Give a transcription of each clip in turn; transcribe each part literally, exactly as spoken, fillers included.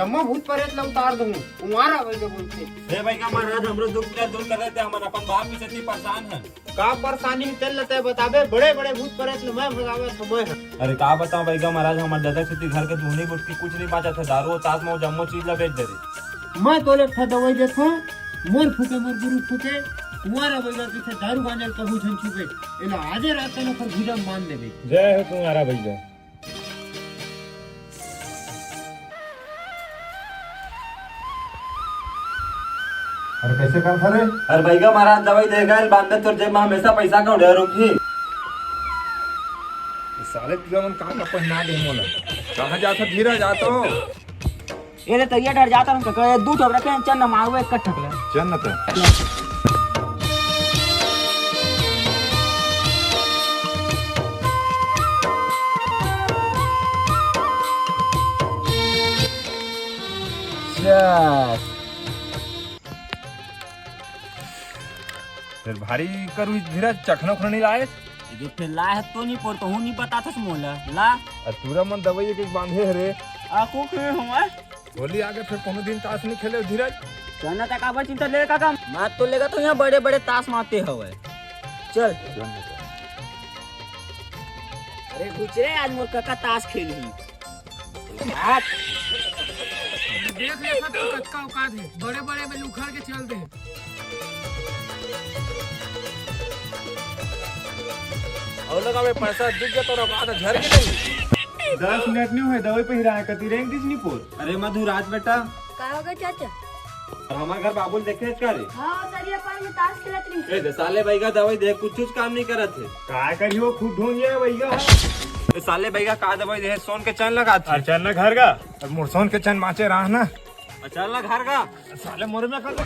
अम्मा भूत परेत ला उतार दूंगा, कुंवारा होइगा बोलथे। हे भइया महाराज, हमरो दुख ला दूर कर देते, हमन अपन बाप के सेती परेशान हन। का परेशानी हे तेला तैं बताबे? बड़े बड़े भूत परेत ला मैं भगावत हंव मैं। अरे का बतावं भइया महाराज, हमर ददा सेती घर के धूनी बुटकी कुछ नइ बाचत हे, दारू अउ तास म जम्मो चीज ला बेच दे रही। मैं तोला एक ठा दवाई देथंव, मोर फूके मोर गुरु फूके, कुंवारा भइया के दारू गांजा कभू झन छूबे, एला आजे रात तैं ओखर भुजा म बांध देबे। जय हो कुंवारा भइया। अरे कइसे करथा रे? अरे भइया महाराज, दवाई दे गे, बांध दे, तोर जेब म हमेशा पइसा कौड़ी रही। साले टूरा मन का का पहिना दे मोला। कहाँ जाथा धीरज, आ तो। ए ले तरिया डर जाता हूँ, कका, ये दू ठोक रखे हैं, चल ना मारवे एक ठोक ले। चल ना तो। चल। फेर भारी करू धीरज, चखना उखना नइ लाए? ये फेर लाए हे तो नइ पोर, तहूँ नइ बताथस मोला। ला। अ टूरा मन दवाई एक एक बांधे हरे। आ को के हमार? होली आगे फेर कोनो दिन तास नइ खेले धीरज। चल ना त काबर चिंता ले कका। मैं तो लेगा तो यहाँ बड़े बड़े तास मारते हवे। चल। अरे घुच रे, आज मोर कका तास खेलही। देख ले तोर कतका औकात हे, बड़े बड़े में उखड़ के चल दे। अउ लगा बे पैसा, दिख जा तोर औकात झर के नहीं। दस मिनट नइ होए, दवाई पहिरा हे, कति रेंग दिस नइ पोर। अरे मधुराज बेटा। का हो गे चाचा? अउ हमर घर बाबू ल देखे हस का रे? हाँ, तरिया पार में तास खेलत रहिस। ए, दे साले भइया दवाई दे, कुछू काम नइ करत हे। का करियो, खुद ढोंगिया हे भइया। ए, साले भइया का दवाई दे, सोन के चैन लगात हे। अरे चल ना घर गा। अरे मोर सोन के चैन बांचे रहा ना। अरे चल ना घर गा। साले मोर में कर दे।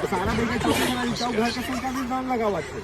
सारा भइया चोरी करा, घर के सोन का भी दान लगावत हे।